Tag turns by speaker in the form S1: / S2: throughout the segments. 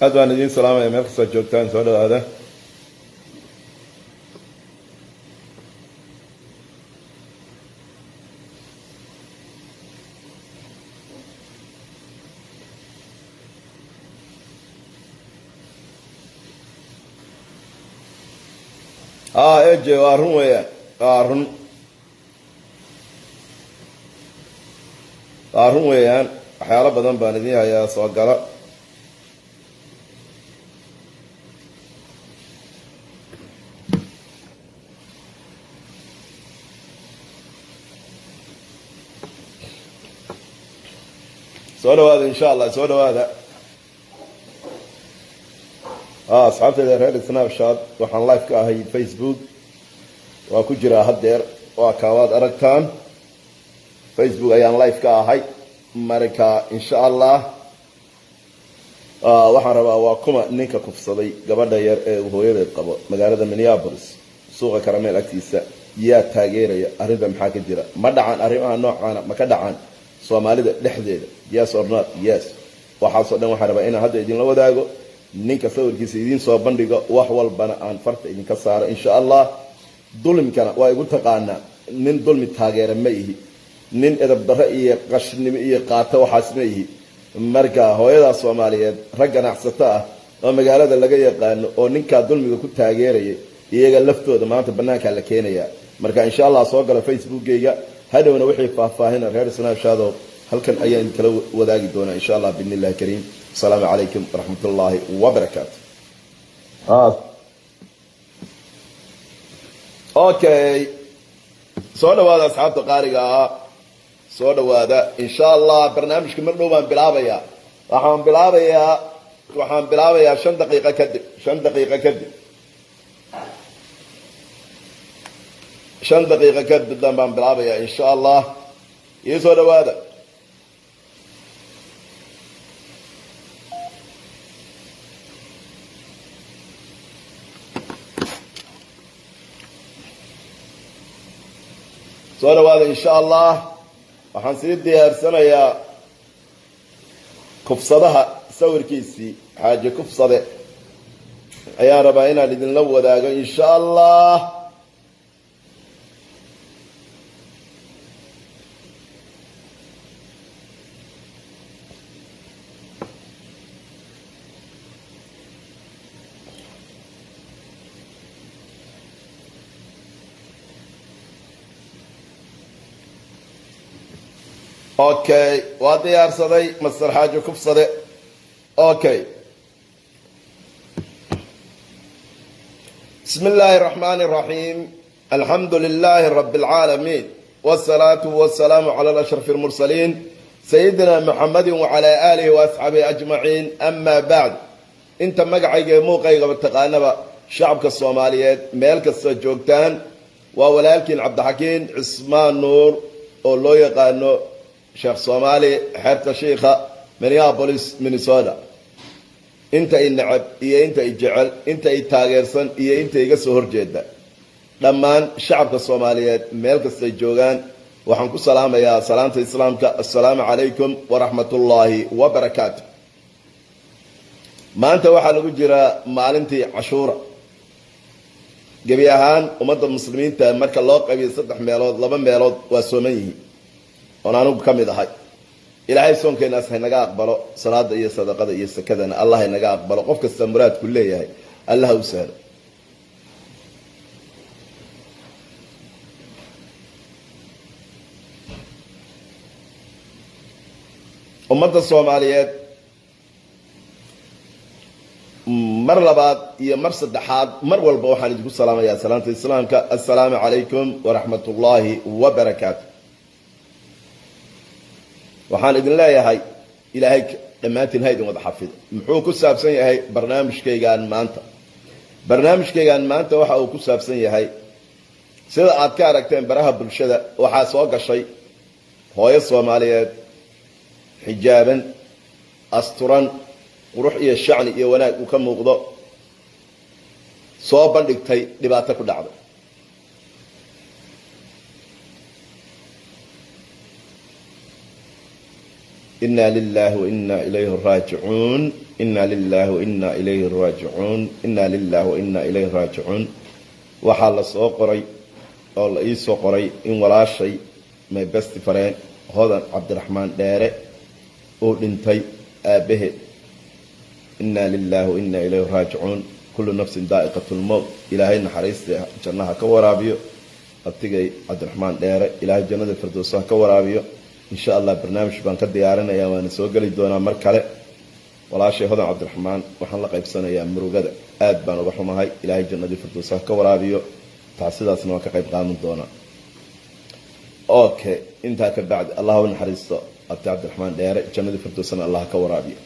S1: Aad baan idiin salaamaya meel kastoo joogtaan, soo dhawaada. Eje, waa run weeyaan, waa run, waa run weeyaan. Waxyaalo badan baan idiin hayaa, soo gala. Soo dhawaada, insha Allah, soo dhawaada. Asxaabtayda reer Snapchat, waxaan live ka ahay Facebook, waa ku jiraa haddeer, waa kaawaad aragtaan. Facebook ayaan live ka ahay. Marka insha Allah waxaan rabaa, waa kuma ninka kufsaday gabadha yar ee uu hooyadeed qabo magaalada Minneapolis, suuqa Karameel agtiisa? Yaa taageeraya arrinta? Maxaa ka jira? Ma dhacan arrimaha noocaana? Ma ka dhacaan Soomaalida dhexdeeda? Yes or not? Yes. Waxaasoo dhan waxaan rabaa inaan hadda idinla wadaago, ninka sawirkiisa idiin soo bandhigo, wax walbana aan farta idinka saaro, insha Allah. Dulmikana waa igu taqaanaa, nin dulmi taageera ma ihi, nin edab darro iyo qashnimo iyo qaato waxaas ma ihi. Marka hooyadaas Soomaaliyeed, rag ganacsato ah oo magaalada laga yaqaano oo ninkaa dulmiga ku taageerayay, iyaga laftooda maanta banaankaa la keenayaa. Marka insha Allah soo gala Facebookgayga, hadhowna wixii faahfaahina reer Snapchat halkan ayaan idinkala wadaagi doonaa, insha Allah, biidni illahi kariim. Asalaamu calaykum waraxmat ullaahi wabarakaatu. Okay, soo dhawaada asxaabta qaaliga ah, soo dhawaada. Insha Allah barnaamijka mar dhow baan bilaabayaa. Waxaan bilaabayaa 5 daqiiqo kadib, 5 daqiiqo kadib, 5 daqiiqo kadib dan baan bilaabayaa, insha Allah. Ii soo dhawaada. Soo dhawaada, insha Allah. Waxaan sii diyaarsanayaa kufsadaha sawirkiisii, Xaaji Kufsade ayaan rabaa inaan idinla wadaago, insha Allah. Okay, waa diyaarsaday master Xaaji Kufsade. Okay, bismi illaahi araxmaani araxiim, alxamdu lilaahi rabi alcaalamiin, wsalaatu wasalaamu cala ashraf almursaliin, sayidina muxamadi wacalaa aalihi waasxaabihi ajmaciin, ama bacd. Inta magacayga ee muuqaygaba taqaanaba, shacabka Soomaaliyeed meel kastoo joogtaan, waa walaalkiin Cabdixakiin Cismaan Nuur oo loo yaqaano Sheekh Soomaali, xeerta shiikha, Minneapolis, Minnesota. Inta i necab iyo inta i jecel, inta i taageersan iyo inta iga soo horjeeda, dhammaan shacabka Soomaaliyeed meel kastay joogaan, waxaan ku salaamayaa salaamta Islaamka: assalaamu calaykum waraxmat ullaahi wabarakaatu. Maanta waxaa lagu jiraa maalintii Cashuura. Gebi ahaan ummadda muslimiinta marka loo qaybiyo saddex meelood, laba meelood waa sooman yihiin, oon anigu ka mid ahay. Ilaahay soonkeenaas haynaga aqbalo, salaada iyo sadaqada iyo sakadana Allah haynaga aqbalo. Qof kasta muraadku leeyahay Allah u sahlo. Ummadda Soomaaliyeed, mar labaad iyo mar saddexaad, mar walba waxaan idinku salaamayaa salaamta Islaamka: assalaamu calaykum waraxmat ullaahi wabarakaatu. Waxaan idin leeyahay Ilaahay dhammaantiin ha idin wada xafido. Muxuu ku saabsan yahay barnaamijkaygaan maanta? Barnaamijkaygaan maanta waxa uu ku saabsan yahay, sida aad ka aragteen baraha bulshada, waxaa soo gashay hooyo Soomaaliyeed, xijaaban, asturan, qurux iyo shacni iyo wanaag uu ka muuqdo, soo bandhigtay dhibaato ku dhacday. Inna lilahi wa inna ilayhi raajicuun. Inna lilahi wa inna ilayhi raajicuun, inna lilahi wa inna ilayhi raajicuun. Waxaa la soo qoray oo la iisoo qoray in walaashay, my best friend, Hodan Cabdiraxmaan Dheere, uu dhintay aabbaheed. Inna lilahi wa inna ilayhi raajicuun. Kullu nafsin daa'iqat lmowt. Ilaahay naxariista jannaha ka waraabiyo abtigay Cabdiraxmaan Dheere. Ilaahay jannada firdowsaha ka waraabiyo, insha Allah. Barnaamij baan ka diyaarinayaa, waana soo geli doonaa mar kale. Walaashay Hodan Cabdiraxmaan waxaan la qaybsanayaa murugada, aad baan uga xumahay. Ilaahay jannadii firdowsaha ka waraabiyo, tacsidaasna waan ka qayb qaadan doonaa. Okay, intaa ka bacdi, Allah u naxariisto abti Cabdiraxmaan Dheere, jannadii firdowsana Allah ka waraabiyo.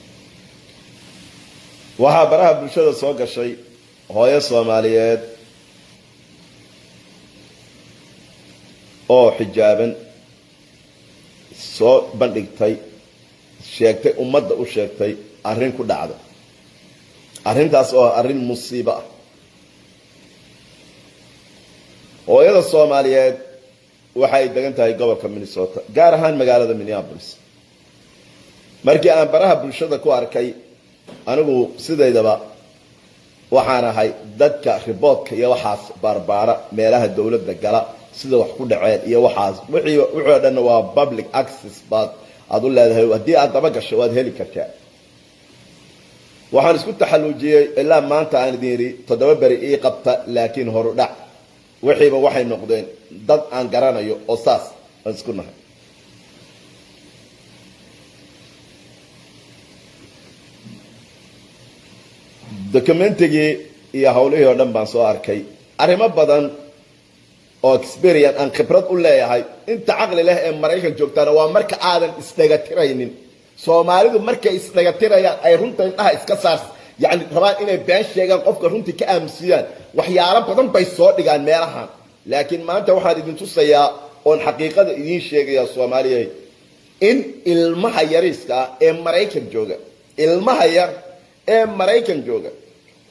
S1: Waxaa baraha bulshada soo gashay hooyo Soomaaliyeed oo xijaaban, soo bandhigtay, sheegtay, ummadda u sheegtay arrin ku dhacda, arrintaas oo ah arrin musiibo ah. Hooyada Soomaaliyeed waxay degan tahay gobolka Minnesota, gaar ahaan magaalada Minneapolis. Markii aan baraha bulshada ku arkay, anigu sidaydaba waxaan ahay dadka reportka iyo waxaas baarbaara, meelaha dowladda gala, sida wax ku dhaceen iyo waxaas. Wixii oo dhanna waa public access baad aada u leedahay, haddii aad daba gasho waad heli kartaa. Waxaan isku taxalluujiyey ilaa maanta aan idin yidhi 7 beri ii qabta, laakiin horu dhac wixiiba waxay noqdeen dad aan garanayo oo saas aan isku nahay. Documentigii iyo hawlihii oo dhan baan soo arkay, arrimo badan oo experience aan khibrad u leeyahay. Inta caqli leh ee Maraykan joogtaana waa marka aadan isdhegatiraynin. Soomaalidu markay isdhegatirayaan, ay runta indhaha iska saar, yani rabaan inay been sheegaan, qofka runtii ka aamusiyaan, waxyaalo badan bay soo dhigaan meelahan. Laakiin maanta waxaan idin tusayaa oon xaqiiqada idiin sheegayaa, Soomaaliya, in ilmaha yariiska ah ee Maraykan jooga, ilmaha yar ee Maraykan jooga,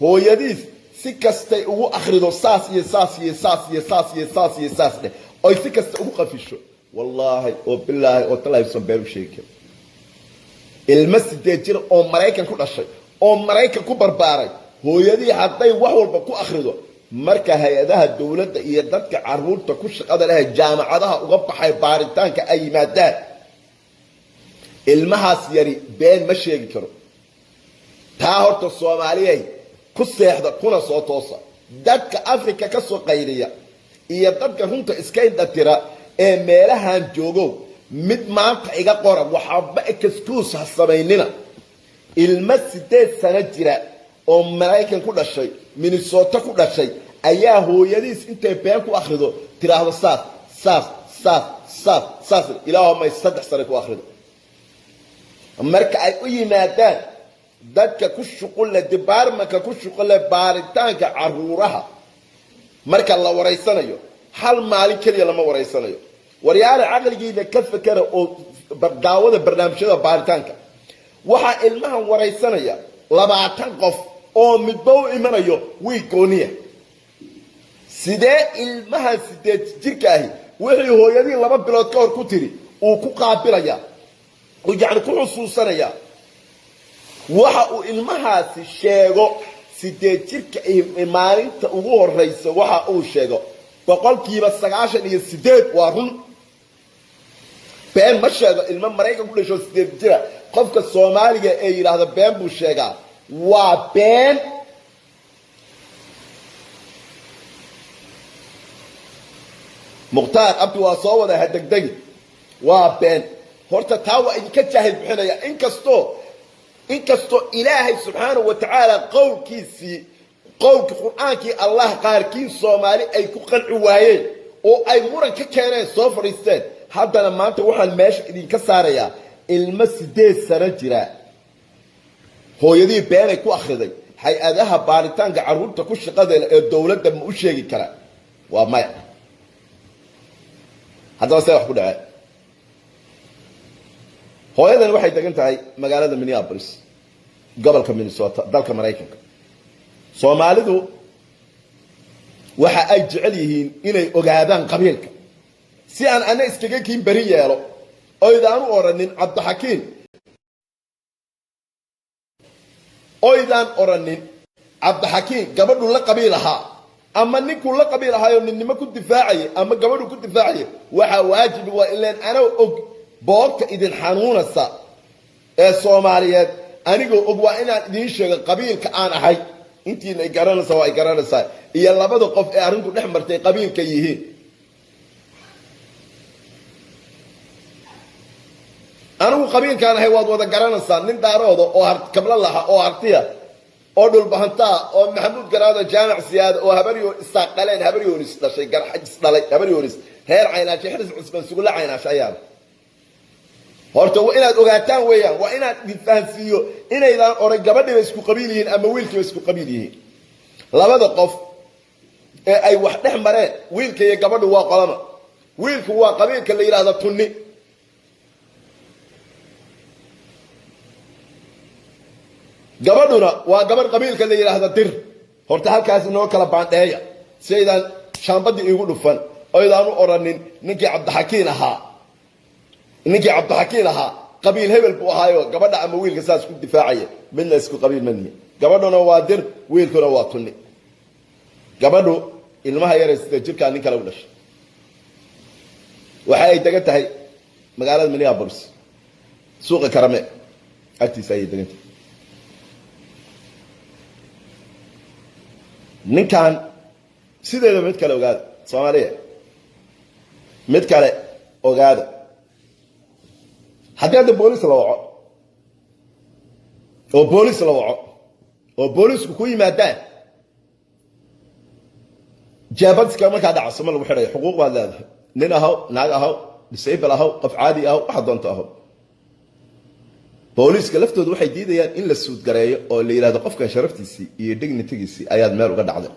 S1: hooyadiis si kastay ugu akrido saas iyo saas iyo saas iyo saas iyo saas iyo saas dheh, oy si kasta ugu qafisho, wallaahi oo bilaahi oo talahaysan been u sheegi kara. Ilmo 8 jir oo Maraykan ku dhashay oo Maraykan ku barbaaray, hooyadii hadday wax walba ku akrido, marka hay-adaha dowladda iyo dadka caruurta ku shaqada leh, jaamacadaha uga baxay baaritaanka ay yimaadaan, ilmahaas yari been ma sheegi karo. Taa horta Soomaaliyay ku seexda kuna soo toosa. Dadka Africa ka soo qayliya iyo dadka runta iska indhatira ee meelahan joogow, mid maanta iga qora, waxaba excuse ha samaynina. Ilmo 8 sano jira oo Maraykan ku dhashay, Minnesota ku dhashay, ayaa hooyadiis intay been ku akrido tiraahdo saas saas saas saas saas, ilaaho may 3 sano ku akrido, marka ay u yimaadaan dadka ku shuqulle, departmentka ku shuqulle baaritaanka caruuraha, marka la waraysanayo, hal maalin keliya lama waraysanayo. Waryaale, caqligiina ka fekera oo daawada barnaamijyada baaritaanka. Waxaa ilmahan waraysanaya 20 qof oo midba u imanayo wiig gooniya. Sidee ilmahan 8 jirka ahi wixii hooyadii 2 bilood ka hor ku tiri uu ku qaabilaya, uu yacni ku xusuusanaya? Waxa uu ilmahaasi sheego 8 jirka maalinta ugu horeysa, waxa uu sheego 98% waa run. Been ma sheego ilmo Maraykan ku dhasho 8 jira. Qofka Soomaaliga ee yidhaahda been buu sheegaa waa been. Mukhtaar abti waa soo wada, hadegdegi, waa been. Horta taa waa idinka jaahil bixinaya. Inkastoo Ilaahay subxaanahu wa tacaala qowlkiisii, qowlkii Qur-aankii Allah, qaarkiin Soomaali ay ku qanci waayeen oo ay muran ka keeneen, soo fadhiisteen, haddana maanta waxaan meesha idinka saarayaa ilmo 8 sano jira hooyadii beenay ku akhriday, hay-adaha baaritaanka carruurta ku shaqadeela ee dowladda ma u sheegi karaa? Waa maya. Haddaba see wax ku dhacee? Hooyadani waxay degan tahay magaalada Minneapolis, gobolka Minnesota, dalka Maraykanka. Soomaalidu waxa ay jecel yihiin inay ogaadaan qabiilka, si aan ana iskaga kiin beri yeelo oydaan u oranin Cabdixakiin. Oydaan odhanin Cabdixakiin gabadhu la qabiil ahaa ama ninkuu la qabiil ahaayo ninnimo ku difaacayay ama gabadhu ku difaacayay. Waxaa waajibi waa ileen anoo og boogta idin xanuunasa ee Soomaaliyeed, anigoo og waa inaan idiin sheego qabiilka aan ahay. Intiina ay garanaysaa waa ay garanaysaa, iyo labada qof ee arrintu dhex martay qabiilka yihiin. Anigu qabiilkaan ahay waad wada garanaysaa. Nin Daarooda oo kabla laha oo Hartiya oo Dhulbahantaa oo Maxamuud Garaado Jaamac Siyaada oo Habaryo Isaaq dhaleen, Habaryoonis dhashay, Garxajis dhalay, Habaryoonis, reer Caynaanshe, Xiris Cusman Sugulla Caynaanshe ayaan. Horta waa inaad ogaataan weeyaan, waa inaad idin fahansiiyo inaydaan odhan gabadhiiba isku qabiil yihiin ama wiilkiiba isku qabiil yihiin. Labada qof ee ay wax dhex mareen, wiilka iyo gabadhu, waa qolama. Wiilku waa qabiilka la yidhaahdo Tunni. Gabadhuna waa gabadh qabiilka la yidhaahdo Dir. Horta halkaas inoo kala baandheeya si aydaan shaambadii iigu dhufan, oydaan u odhanin ninkii Cabdixakiin ahaa qabiil hebel buu ahaayo gabadha ama wiilka saas ku difaacaya. Midna isku qabiil ma nihin. Gabadhuna waa Dir, wiilkuna waa Tunni. Gabadhu ilmaha yare sida jirkaa nin kale u dhashay. Waxa ay degan tahay magaalada Minneapolis, suuqa Karame agtiisa ayay degan tahay. Ninkan sideeda mid kale ogaada, Soomaaliya, mid kale ogaada. Haddii hadda booliis la waco oo booliis la waco oo booliisku ku yimaadaan, jaabadska markaa dhacaso ma lagu xidhayo. Xuquuq baad leedahay. Nin ahaw, naag ahaw, disable ahaw, qof caadi ahaw, waxa doonto ahaw, booliiska laftooda waxay diidayaan in la sue gareeyo oo la yidhahdo qofkan sharaftiisii iyo dignity giisii ayaad meel uga dhacday.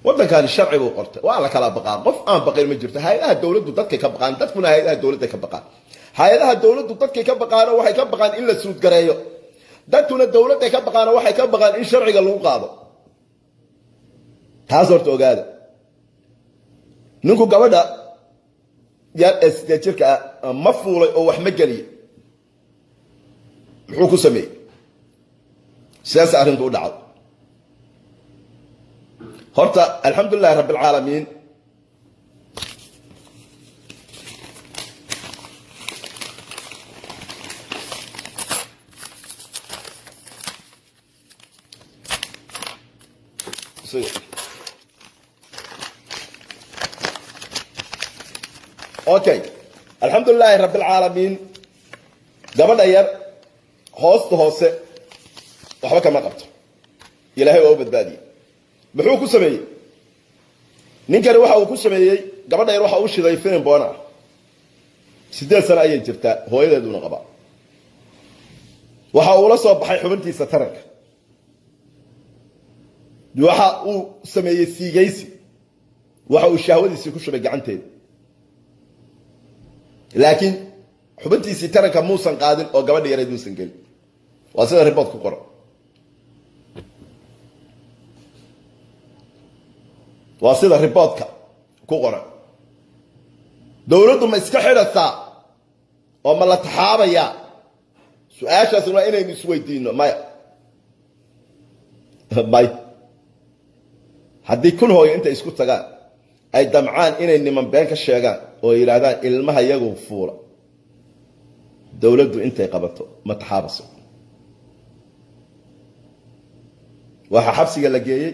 S1: Waddankani sharci buu qortay, waa la kala baqaa. Qof aan baqin ma jirto. Hay-adaha dowladdu dadkay ka baqaan, dadkuna hay-adaha dowladday ka baqaan. Hay-adaha dowladdu dadkay ka baqaanoo waxay ka baqaan in la sue gareeyo. Dadkuna dowladday ka baqaanoo waxay ka baqaan in sharciga lagu qaado. Taas horta ogaada. Ninku gabadha yar ee 8 jirka ah ma fuulay oo wax ma geliye? Muxuu ku sameeyey? Sidaas arrintu u dhacday. Horta alxamdu lilahi rabbi alcaalamiin. Okay, alxamdu lilaahi rabbi alcaalamiin. Gabadha yar hoosta hoose waxba kama qabto, Ilaahay waa u badbaadiyey. Muxuu ku sameeyey ninkani? Waxa uu ku sameeyey gabadha yar, waxa uu shiday filim porn ah. 8 sano ayay jirtaa, hooyadeeduna qabaa. Waxa uu la soo baxay xubintiisa taranka. Waxa uu sameeyey siigaysi. Waxa uu shahwadiisii ku shubay gacanteeda, laakiin xubintiisii taranka muusan qaadin oo gabadha yareed muusan gelin. Waa sida report ku qoran. Waa sida report ka ku qoran. Dowladdu ma iska xidhasaa oo ma la taxaabayaa? Su-aashaasna waa inaynu isweydiino. Maya, may. Haddii 1000 hooyo intay isku tagaan ay damcaan inay niman been ka sheegaan oo yidhaahdaan ilmaha iyagu fuula, dowladdu intay qabato ma taxaabaso. Waxaa xabsiga la geeyey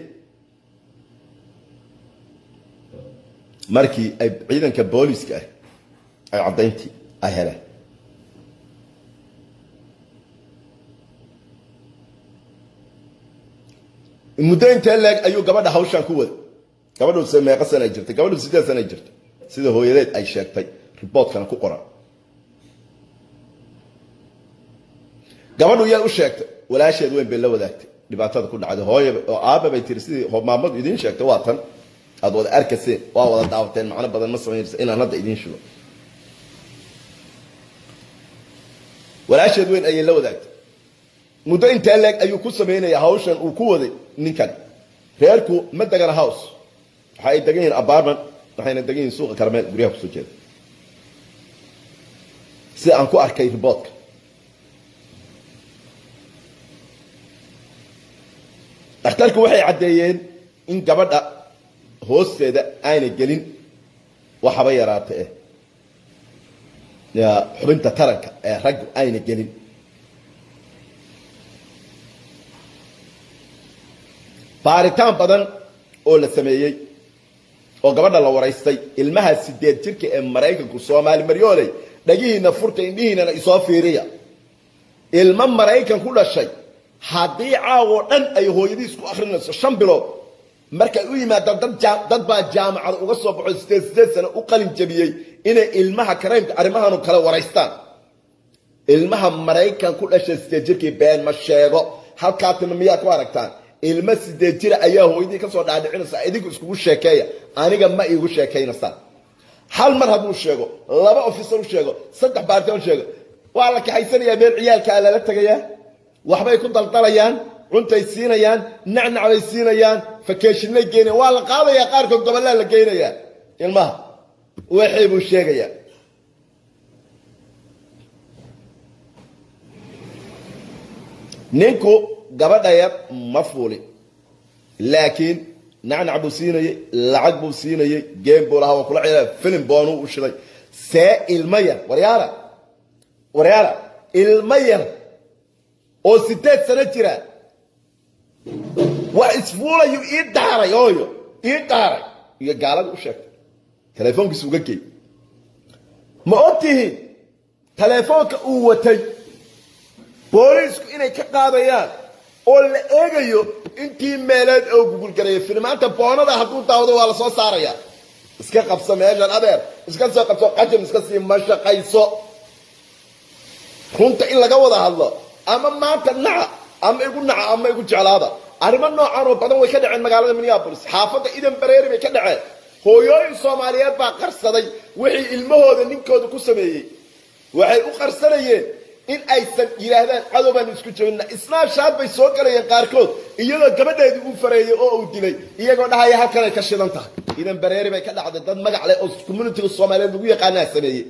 S1: markii ay ciidanka booliiska ah ay caddayntii ay heleen. Muddo intee leeg ayuu gabadha hawshaan ku waday? Gabadhu se meeqa sana ay jirtay? Gabadhu 8 sana ay jirtay, sida hooyadeed ay sheegtay, report kana ku qoran. Gabadhu yaa u sheegtay? Walaasheed weyn bay la wadaagtay dhibaatada ku dhacday. Hooya oo aaba bay tiri, sidii maamadu idiin sheegtay waa tan aad wada arkaseen, waa wada daawateen. Macno badan ma samaynaysa inaan hadda idiin shugo. Walaasheed weyn ayay la wadaagtay. Muddo intee leeg ayuu ku samaynaya hawshan uu ku waday ninkan? Reerku ma degana house, waxa ay degan yihiin apartment, waxayna degan yihiin suuqa Karmeel guryaha kusoo jeeda, sida aan ku arkay report ka. Dhakhtarku waxay caddeeyeen in gabadha hoosteeda aanay gelin waxaba yaraata ya xubinta taranka ee raggu ayna gelin. Baaritaan badan oo la sameeyey oo gabadha la waraystay, ilmaha 8 jirka ee Maraykanku, Soomaali maryooley, dhagihiina furta, indhihiinana isoo fiiriya. Ilmo Maraykan ku dhashay haddii caawoo dhan ay hooyadiis ku akrinayso 5 bilood, markay u yimaadaan dad baa jaamacada uga soo baxo 8 sano u qalin jabiyey inay ilmaha karaymka arrimahanu kala waraystaan. Ilmaha Maraykan ku dhashay 8 jirkii been ma sheego. Halkaa tima miyaa ku aragtaan? Ilmo 8 jira ayaa hooyadii kasoo dhaadhicinaysa, idinku iskugu sheekeeya, aniga ma iigu sheekaynaysaa. Hal mar hadduu sheego, 2 officer u sheego, 3 baartaan u sheego, waa la kaxaysanayaa, meel ciyaalkaa lala tegayaa, waxbay ku daldalayaan, cuntay siinayaan, nacnac bay siinayaan, fakeeshinlay geynayaan, waa la qaadayaa, qaarkood gobollaa la geynayaa. Ilmaha waxay buu sheegayaa. Ninku gabadha yar ma fuulin, laakiin nacnac buu siinayey, lacag buu siinayey, geem buu lahaa, waa kula ciyaara, filim boonuu u shiday. See ilmo yar, waryaala waryaala, ilmo yar oo 8 sano jira wax isfuulayu ii daaray, hooyo ii daaray, iyo gaalada u sheegtay, telefoonkiisa uga geey. Ma ogtihiin telefoonka uu watay booliisku inay ka qaadayaan oo la eegayo intii meeleed oo Google gareeyo filmaanta boonada hadduu daawado waa la soo saarayaa. Iska qabso meeshan adeer, iska soo qabso, qajam iska sii mashaqayso. Runta in laga wada hadlo, ama maanta naca ama igu naca ama igu jeclaada. Arrimo noocan oo badan way ka dhaceen magaalada Minneapolis, xaafadda Idan Bareeri bay ka dhaceen. Hooyooyin Soomaaliyeed baa qarsaday wixii ilmahooda ninkooda ku sameeyey. Waxay u qarsanayeen in aysan yidhaahdaan cadow baan isku jebinna. Snapchat bay soo galayeen qaarkood iyadoo gabadheedii uu fareeyey oo uu dilay, iyagoo dhahaya halkanay ka shidan tahay. Idan Bareeri bay ka dhacday, dad magac leh oo communitiga Soomaaliyeed lagu yaqaanaa sameeyey.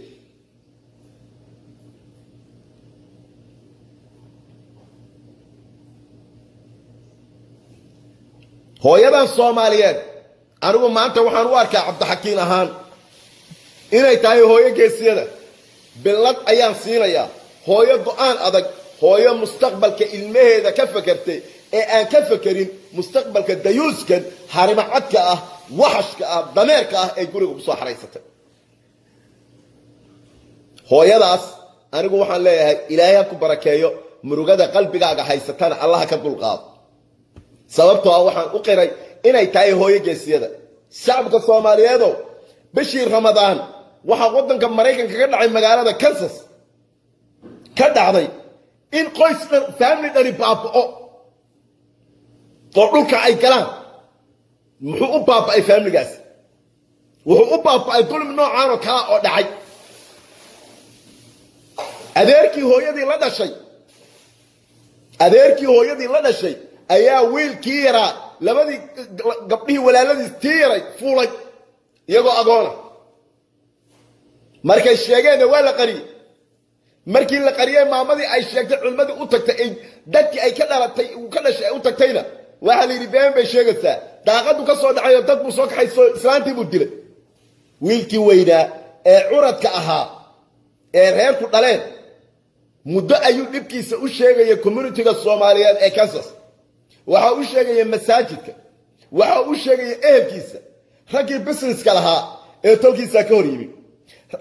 S1: Hooyadan Soomaaliyeed anigu maanta waxaan u arkaa Cabdixakiin ahaan inay tahay hooyo geesiyada. Billad ayaan siinayaa, hooyo go'aan adag, hooyo mustaqbalka ilmaheeda ka fakertay ee aan ka fakerin mustaqbalka dayuuskan harima cadka ah, waxashka ah, dameerka ah ee guriga kusoo xaraysatay. Hooyadaas anigu waxaan leeyahay Ilaahay ha ku barakeeyo, murugada qalbigaaga haysatana Allah ka dulqaado. Sababtoo ah waxaan u qiray inay tahay hooyo geesiyada. Shacabka Soomaaliyeedow, bishii Ramadaan waxaa waddanka Maraykanka ka dhacay magaalada Kansas ka dhacday in qoys dhan, family dhani baaba'o oo dhulka ay galaan. Muxuu u baaba'ay familigaas? Wuxuu u baaba'ay dulmi noocaan oo kala oo dhacay. Adeerkii hooyadii la dhashay, adeerkii hooyadii la dhashay ayaa wiilkii yaraa, labadii gabdhihii walaaladiis tii yaray fuulay iyagoo agoona. Markay sheegeenna waa la qariyey. Markii la qariyey maamadii ay sheegtay, culimmadii u tagtay, ay dadkii ay ka dhalatay uu ka dhashay ay u tagtayna, waxaa la yidhi been bay sheegaysaa. Daaqadu ka soo dhacay oo dad buu soo kaxayso, islaantii buu dilay. Wiilkii weynaa ee curadka ahaa ee reerku dhaleen muddo ayuu dhibkiisa u sheegaya communitiga Soomaaliyeed ee Kansas. Waxa uu sheegaya masaajidka, waxa uu sheegaya ehelkiisa, raggii businesska lahaa ee tolkiisa ka hor yimi,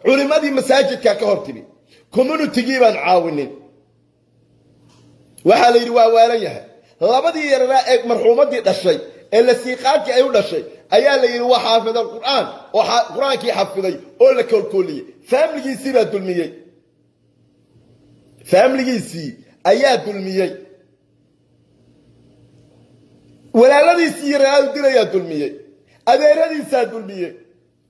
S1: culimadii masaajidka ka hor timi, communitigii baan caawinin. Waxaa la yidhi waa waalan yahay. Labadii yaraa ee marxuumadii dhashay ee la siiqaadkii ay u dhashay ayaa la yidhi waa xaafid alqur'aan oo qur'aankii xafiday oo la koolkooliyey. Faamiligiisii baa dulmiyey, faamiligiisii ayaa dulmiyey, walaaladiisii yaraa dilayaa dulmiyey, adeeradiisaa dulmiyey,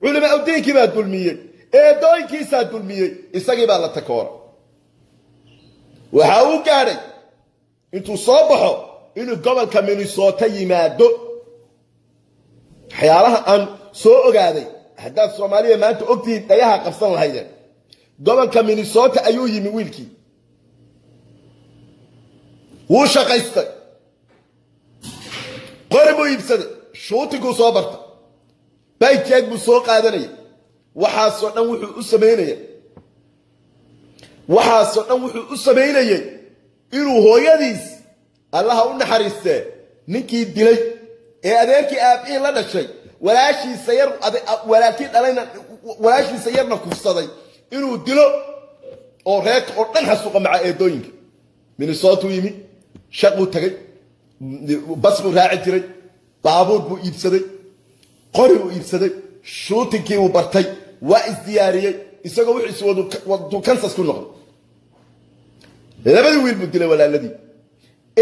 S1: culimaa udiinkii baa dulmiyey, eedooyinkiisaa dulmiyey, isagii baa la takoora. Waxa uu gaadhay intuu soo baxo inuu gobolka Minnesota yimaado. Waxyaalaha aan soo ogaaday haddaad Soomaaliya maanta ogtihiin dhayaha qabsan lahaydeen. Gobolka Minnesota ayuu yimi wiilkii, wuu shaqaystay. Qori buu iibsaday, shooting-kuu soo barta, paycheck buu soo qaadanaya. Waxaasoo dhan wuxuu u samaynaya, waxaasoo dhan wuxuu u samaynayey inuu hooyadiis, Allaha u naxariistee, ninkii dilay ee adeerkii aabbihii la dhashay, walaashiisa yar, walaalkii dhalayna, walaashiisa yarna kufsaday, inuu dilo oo reerka oo dhan xasuuqa maca eedooyinka. Minnesotuu yimi, shaquu tagay, bas buu raaci jiray, baabuur buu iibsaday, qori buu iibsaday, shooting-kii buu bartay, waa isdiyaariyey. Isagoo wuxuu iswaduu Kansas ku noqday. Labadii wiil buu dilay, walaaladii,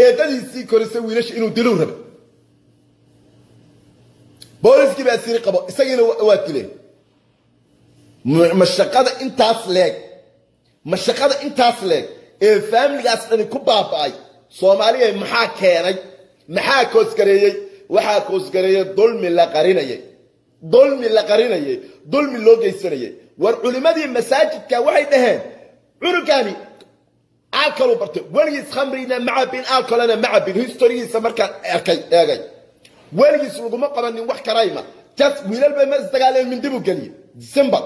S1: eedadiisii korisay wiilasha inuu diluu rabay. Booliskii baa siri qabo, isagiina waa dileen. Mashaqada intaas leeg, mashaqada intaas leeg ee family-gaas dhani ku baaba'ay Soomaaliya, maxaa keenay? Maxaa cause gareeyey? Waxaa cause gareeyey dulmi la qarinayay, dulmi la qarinayay, dulmi loo geysanayay. War culimmadii masaajidka waxay dhaheen, cunugani alcohol uu bartay, weligiis khamrina ma cabin, alcohol-na ma cabin. History-giisa markaan arkay, eegay, weligiis laguma qabanin wax karayma. Just wiilal bay mar isdagaaleen, mindi buu geliyey. Simple.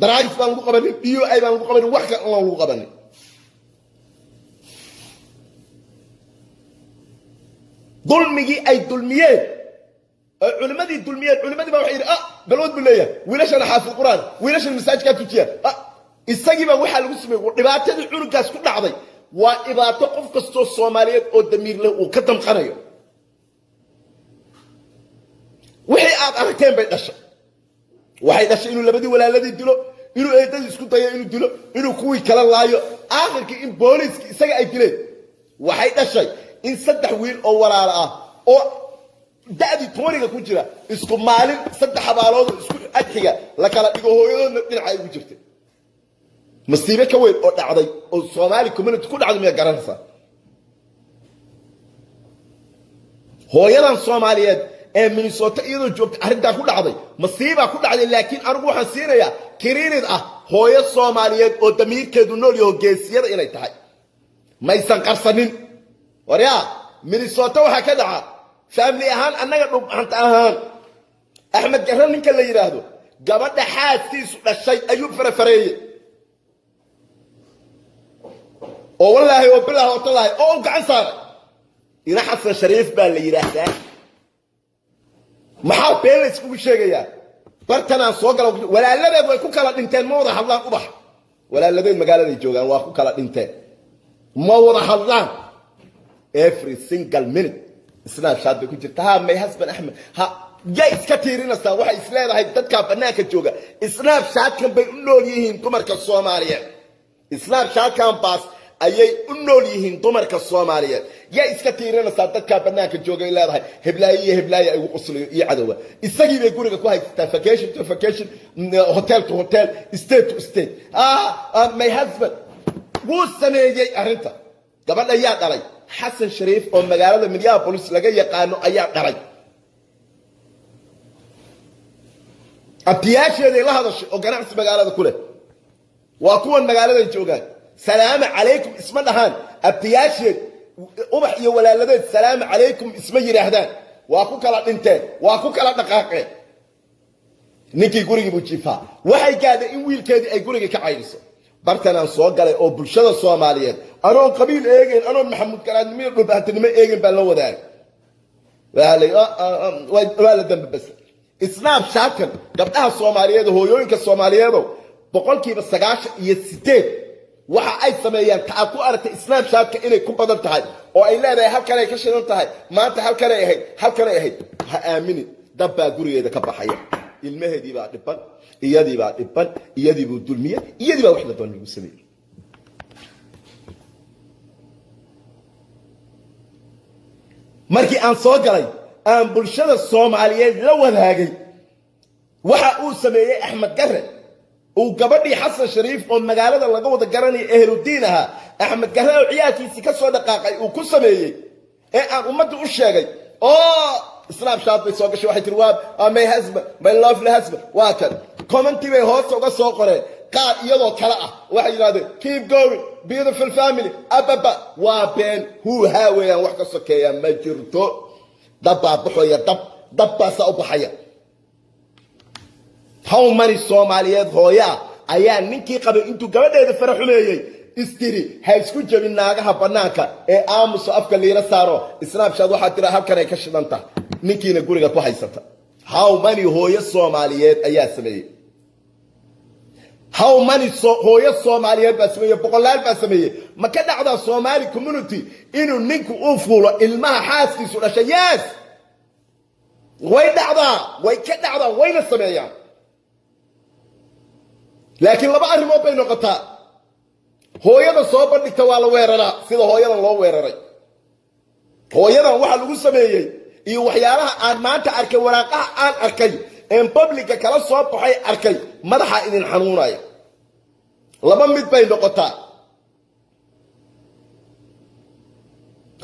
S1: Drugs baan lagu qabanin, DUI baan lagu qabanin, wax kale aan lagu qabanin. Dulmigii ay dulmiyeen oo culimmadii dulmiyeen, culimmadii baa waxay yidhi, "Ah, balwad buu leeyahay." Wiilashana xaafid Qur'aan, wiilashana masaajidkaa tujiya. Ah, isagiiba waxaa lagu sameeyey. Dhibaatadii cunugaas ku dhacday waa dhibaato qof kastoo Soomaaliyeed oo damiir leh uu ka damqanayo. Wixii aad aragteen bay dhashay. Waxay dhashay inuu labadii walaaladii dilo, inuu eedadii isku dayo inuu dilo, inuu kuwii kala laayo, aakhirkii in booliiski isaga ay dileen. Waxay dhashay in saddex wiil oo walaalo ah oo da'dii 20-ga ku jira isku maalin saddex xabaalood oo isku adxiga la kala dhigo, hooyadoodna dhinaca ay ugu jirtay. Masiibe ka weyn oo dhacday oo Soomaali community ku dhacday miyaa garanaysaa? Hooyadan Soomaaliyeed ee Minnesota iyadoo joogta arrintaa ku dhacday, masiibaa ku dhacday. Laakiin anigu waxaan siinayaa credit ah hooyo Soomaaliyeed oo damiirkeedu nool yaho, geesiyada inay tahay, maysan qarsanin. Waryaa, Minnesota waxaa ka dhaca family ahaan, annaga Dhulbahante ahaan, Axmed Garre ninka la yidhaahdo, gabadha xaaskiisu dhashay ayuu farafareeyey, oo wallaahi oo bilaahi oo tallaahi oo u gacan saaray. Ina Xasan Shariif baa la yidhaahdaa. Maxaa been la iskugu sheegayaa? Bartanaan soo gala, walaaladeed way ku kala dhinteen, ma wada hadlaan. Ubax walaaladeed magaaladay joogaan, waa ku kala dhinteen, ma wada hadlaan. Every single minute Snapchat bay ku jirta. Ha, my husband Axmed, ha, yay iska tiirinaysaa. Waxay is leedahay dadkaa bannaanka jooga Snapchatkan bay u nool yihiin dumarka Soomaaliyeed. Snapchatkan baas ayay u nool yihiin dumarka Soomaaliyeed. Yaa iska tiirinaysaa? Dadkaa bannaanka joogay leedahay, heblaayo iyo heblaayo ay ugu qoslayo iyo cadowga. Isagii bay guriga ku haysataa, vacation to vacation, hotel to hotel, state to state. Ah, my husband wuu sameeyey arrinta. Gabadha ayaa dhalay Xasan Shariif oo magaalada Minneapolis laga yaqaano ayaa dhalay. Abtiyaasheeday la hadashay oo ganacsi magaalada ku leh, waa kuwan magaaladay joogaan. Salaamu calaykum isma dhahaan abtiyaasheed Ubax iyo walaaladeed, salaamu calaykum isma yidhaahdaan. Waa ku kala dhinteen, waa ku kala dhaqaaqeen. Ninkii gurigii buu jiifaa. Waxay gaadhay in wiilkeedii ay gurigii ka caydiso. Bartanaan soo galay oo bulshada Soomaaliyeed, anoon qabiil eegeyn, anoon Maxamuud Garaadnimo iyo Dhulbahantinimo eegeyn, baan la wadaagay. Waa la dambe bas. Snapchatkan gabdhaha Soomaaliyeed, hooyooyinka Soomaaliyeedo, 98% waxa ay sameeyaan ta aad ku aragtay Snapchatka inay ku badan tahay oo ay leedahay halkanay ka shidan tahay maanta, halkanay ahayd, halkanay ahayd, ha aaminin. Dab baa gurigeeda ka baxaya. Ilmaheedii baa dhiban, iyadii baa dhiban, iyadii buu dulmiye, iyadii baa wax la doon lagu sameeyey. Markii aan soo galay, aan bulshada Soomaaliyeed la wadaagay waxa uu sameeyey Axmed Gare, uu gabadhii Xasan Shariif oo magaalada laga wada garanaya, ehludiin ahaa, Axmed Gare oo ciyaalkiisii ka soo dhaqaaqay uu ku sameeyey ee aan ummadda u sheegay, oo Snapchat bay soo gashay. Waxay tiri, "Waa my husband, my lovely husband." Waa kan comment-i bay hoose uga soo qoreen qaar iyadoo kale ah. Waxay yidhahdeen, "Keep going, beautiful family." Ababa waa been, huuhaa weeyaan, wax ka sokeeya ma jirto. Dab baa baxaya, dab, dab baasaa u baxaya. How many Soomaaliyeed hooyaa ayaa ninkii qabay intuu gabadheeda fara xumeeyey istiri, ha isku jebin naagaha bannaanka ee aamuso, afka liira saaro, Snapchat waxaa tira halkan ay ka shidan tahay, ninkiina guriga ku haysata? How many hooyo Soomaaliyeed ayaa sameeyey? How many hooyo Soomaaliyeed baa sameeyey? Boqolaal baa sameeyey. Ma ka dhacdaa Somali community inuu ninku uu fuulo ilmaha xaaskiisu dhashay? Yes, way dhacdaa, way ka dhacdaa, wayna sameeyaan. Laakiin laba arrimood bay noqotaa. Hooyada soo bandhigta waa la weeraraa, sida hooyadan loo weeraray. Hooyadan waxa lagu sameeyey iyo waxyaalaha aan maanta arkay, waraaqaha aan arkay een public-ga kala soo baxay arkay, madaxa idin xanuunaya. Laba mid bay noqotaa.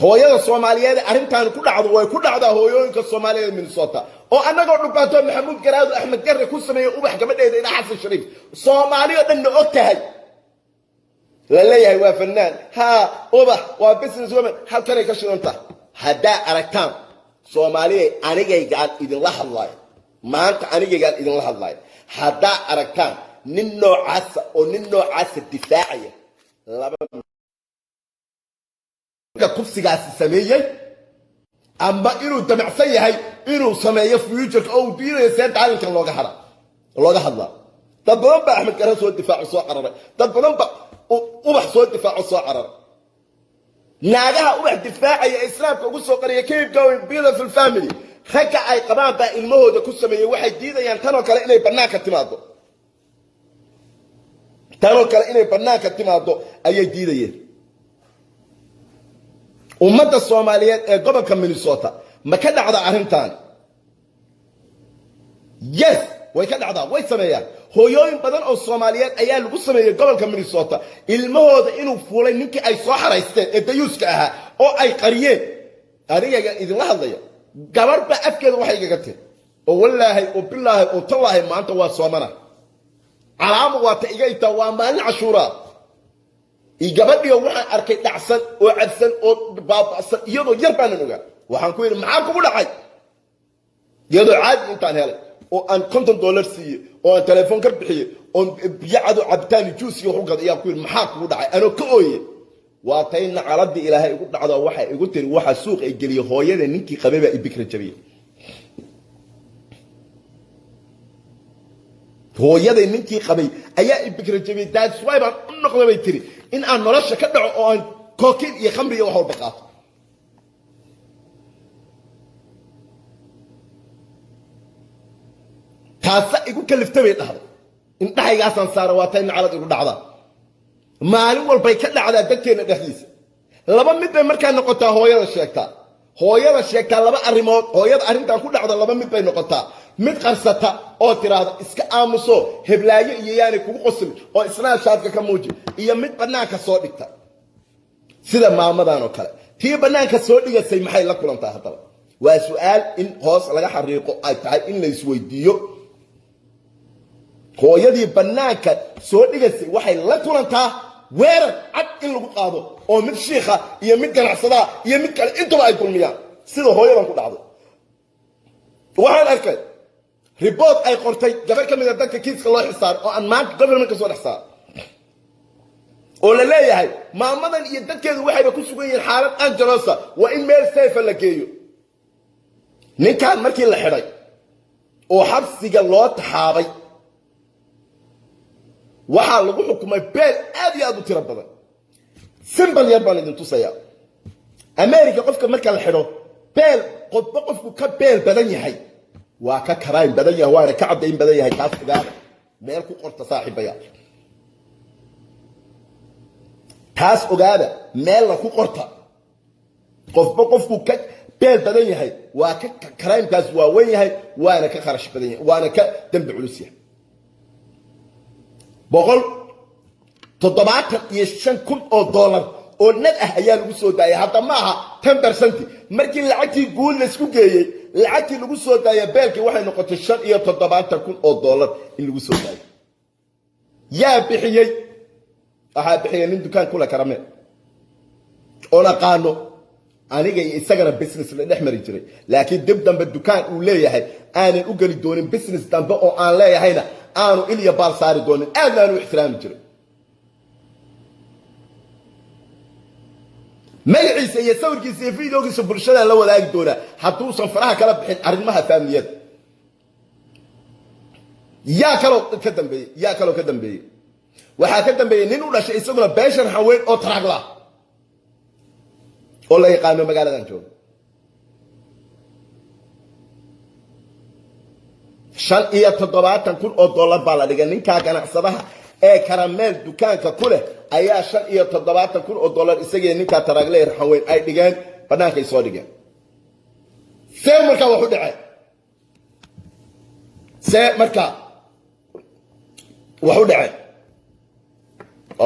S1: Hooyada Soomaaliyeed arrintan ku dhacdo, way ku dhacdaa hooyooyinka Soomaaliyeed Minnesota, oo annagoo dhubaato Maxamuud Garaado Axmed Garre ku sameeyey Ubax gabadheeda ilaa Xasan Shariif, Soomaali oo dhanna og tahay, la leeyahay waa fanaan, haa, Ubax waa business woman, halkanay ka shidan tahay. Haddaa aragtaan Soomaaliyay, anigaygaan idinla hadlaayo maanta, anigaygaan idinla hadlaayo, haddaa aragtaan nin noocaasa oo nin noocaasa difaacaya, laba kufsigaasi sameeyey ama inuu damacsan yahay inuu sameeyo future-ka oo uu diidayo see daalinkan looga hada looga hadlaa. Dad badan ba Axmed Gare soo difaaco soo cararay, dad badan ba Ubax soo difaaco soo cararay. Naagaha Ubax difaacaya ee Islaamka ugu soo qariya, keep going, beautiful family. Ragga ay qabaan baa ilmahooda ku sameeyey. Waxay diidayaan tanoo kale inay bannaanka timaado, tanoo kale inay bannaanka timaado ayay diidayeen. Ummadda Soomaaliyeed ee gobolka Minnesota ma ka dhacda arrintan? Yes, way ka dhacdaa, way sameeyaan. Hooyooyin badan oo Soomaaliyeed ayaa lagu sameeyey gobolka Minnesota, ilmahooda inuu fuulay ninkii ay soo xaraysteen ee dayuuska ahaa oo ay qariyeen. Anigaga idinla hadlaya, gabarhba afkeeda waxay igaga tiri, oo wallaahay oo bilaahay oo tallaahay, maanta waa soomana, calaama waa ta iga itaa, waa maalin Cashuuraa. Gabadhiyo waxaan arkay dhacsan oo cabsan oo baaba'san, iyadoo yar baanan ogaa. Waxaan ku yidhi, maxaa kugu dhacay? Iyadoo caadi intaan helay oo aan $50 siiyey oo aan telefoon ka bixiyey oon biyo cado cabitaan juice iyo wax u gaday, ayaan ku yidhi, maxaa kugu dhacay? Anoo ka ooye, waa tay nacaladii Ilaahay igu dhacdo, waxay igu tiri, waxa suuq ay geliyey hooyada ninkii qabay baa ibikra jabiyey. Hooyaday ninkii qabay ayaa ibikra jabiyey. That's why baan u noqda, bay tiri, in aan nolosha ka dhaco oo aan cocaine iyo khamri iyo wax walba qaato. Taasa igu kalifta, bay dhahday, indhahaygaasaan saara, waa tay nacalad igu dhacdaa. Maalin walbay ka dhacdaa dadkeenna dhexdiisa. Laba mid bay markaa noqotaa. Hooyada sheegtaa, hooyada sheegtaa laba arrimood. Hooyada arrintan ku dhacda laba mid bay noqotaa: mid qarsata oo tiraahda iska aamuso, heblaayo iyo yaanay kugu qoslin oo Snapchat-ka ka muuji, iyo mid bannaanka soo dhigta sida maamadan oo kale. Tii bannaanka soo dhigasay maxay la kulantaa? Haddaba waa su-aal in hoos laga xariiqo ay tahay in la isweydiiyo. Hooyadii bannaanka soo dhigasay waxay la kulantaa weerar cad in lagu qaado, oo mid shiikha iyo mid ganacsadaa iyo mid kale intuba ay dulmiyaan, sida hooyadan ku dhacdo. Waxaan arkay report ay qortay gabar ka mid a dadka kiiska loo xisaaray, oo aan maanta government ka soo dhex saaray, oo la leeyahay maamadan iyo dadkeedu waxayba ku sugan yihiin xaalad angelosa, waa in meel safe la geeyo. Ninkaan markii la xidhay oo xabsiga loo taxaabay, waxaa lagu xukumay bail aad iyo aad u tiro badan. Simple yar baan idin tusayaa. America qofka marka la xidho, bail, qofba qofku ka bail badan yahay waa ka crime badan yahay, waana ka caddayn badan yahay. Taas ogaada, meel ku qorta, saaxiibayaal. Taas ogaada, meelna ku qorta. Qofba qofku ka bail badan yahay waa ka crime-kaas waa wen yahay, waana ka kharash badan yahay, waana ka dembi culus yahay. $175,000 oo nad ah ayaa lagu soo daayay. Hadda ma aha 10%. Markii lacagtii guud laysku geeyey, lacagtii lagu soo daaya bail-kii waxay noqotay $75,000 in lagu soo daayo. Yaa bixiyey? Waxaa bixiyay nin dukaan kula Karmel oon aqaano. Aniga iyo isagana business la dhex mari jiray, laakiin dib dambe dukaan uu leeyahay aanan u geli doonin, business dambe oo aan leeyahayna aanu ilya baal saari doonin, aadna aanu u ixtiraami jiray. Magaciisa iyo sawirkiisa iyo videogiisa bulshadaan la wadaagi doonaa hadduusan faraha kala bixin arrimaha faamiliyada. Yaa kaloo ka dambeeyey? Yaa kaloo ka dambeeyey? Waxaa ka dambeeyey nin u dhashay isaguna beeshan haweyn oo taraagla oo la yaqaano magaaladan jooga. $75,000 baa la dhigay ninkaa ganacsadaha ee Karameel dukaanka ku leh ayaa $75,000 isagii ninkaa taraagle raxanweyn ay dhigeen, bannaankay soo dhigeen. See markaa wax u dhaceen? See markaa wax u dhaceen?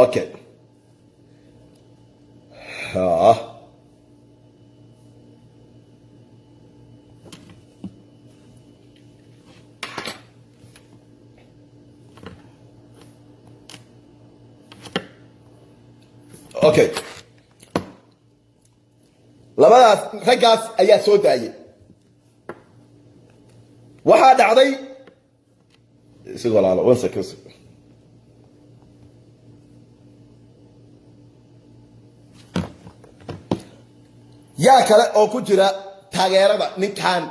S1: Okay. Okay, labadaas raggaas ayaa soo daayay. Waxaa dhacday, isig walaalo, one second. Yaa kale oo ku jira taageerada ninkan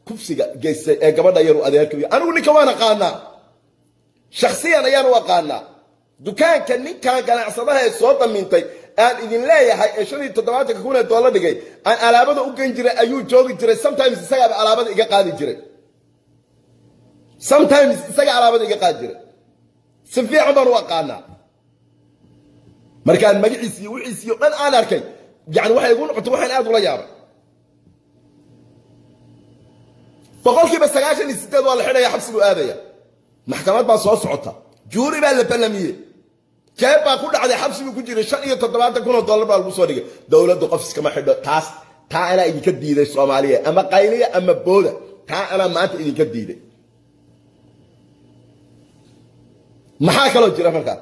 S1: kufsiga geystay ee gabadha yaru adeerkayo? Anigu ninka waan aqaanaa, shaksiyan ayaan u aqaanaa. Dukaanka ninkan ganacsadaha ee soo damiintay aan idin leeyahay ee $75,000 dhigay aan alaabada u geyn jiray ayuu joogi jiray. Sometimes isagaaba alaabada iga qaadi jiray, sometimes isaga alaabada iga qaadi jiray. Si fiican baan u aqaanaa. Markaan magaciis iyo wixiis iyo dhan aan arkay, yani waxay igu noqotay waxaan aad ula yaabay. 98% waa la xidhaya, xabsigu aadaya, maxkamad baa soo socota, jury baa la ballamiyey, jeeb baa ku dhacday, xabsigu ku jiray, $75,000 baa lagu soo dhigay. Dowladdu qof iskama xidho. Taas taa anaa idinka diiday Soomaaliya, ama qayliya ama booda, taa anaa maanta idinka diiday. Maxaa kaloo jira markaa?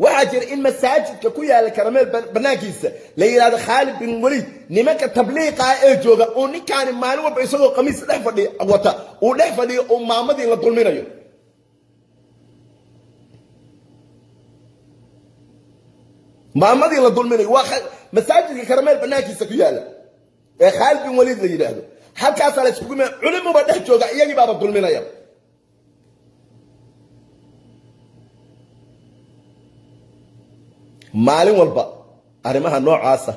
S1: Waxaa jira in masaajidka ku yaala Karameel banaankiisa la yidhahdo Khaalid bin Waliid, nimanka tabliiqa ee jooga, uu ninkaani maalin walba isagoo qamiis dhex fadhiya wata uu dhex fadhiyo, uu maamadii la dulminayo. Maamadii la dulminayo waa masaajidka Karameel banaankiisa ku yaala ee Khaalid bin Waliid la yidhaahdo. Halkaasaa la iskugu ima, culimuba dhex jooga, iyagii baaba dulminaya. Maalin walba arrimaha noocaasa,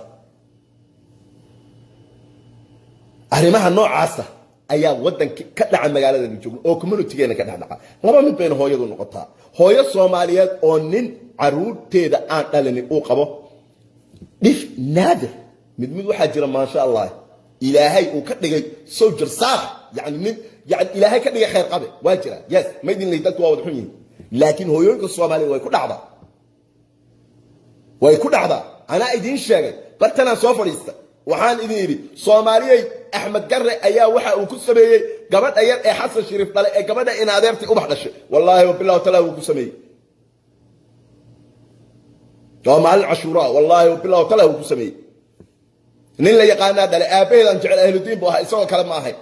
S1: arrimaha noocaasa ayaa waddanka ka dhaca, magaaladanu joogno oo communitygeena ka dhex dhaca. Laba mid bayna hooyadu noqotaa: hooyo Soomaaliyeed oo nin caruurteeda aan dhalinin uu qabo, dhif naadir, mid mid waxaa jira, maasha Allah, Ilaahay uu ka dhigay sawjar saar, yani nin yani Ilaahay ka dhigay khayr qabe waa jira. Yes, maydin lay, dadku waa wada xun yihiin, laakiin hooyooyinka Soomaaliyeed way ku dhacdaa, way ku dhacdaa. Anaa idiin sheegay, bartanaan soo fadhiista, waxaan idin idhi: Soomaaliyey, Axmed Garre ayaa waxa uu ku sameeyey gabadha yar ee Xasan Shariif dhalay ee gabadha in adeertay Ubax dhashay. Wallaahi wabilah tala wuu ku sameeyey. Waa maalin Cashuuraa. Wallaahi wabilah tala wuu ku sameeyey. Nin la yaqaanaa dhalay, aabbaheedaan jecel, ahludiin buu ahaa, isagoo kale ma ahayn.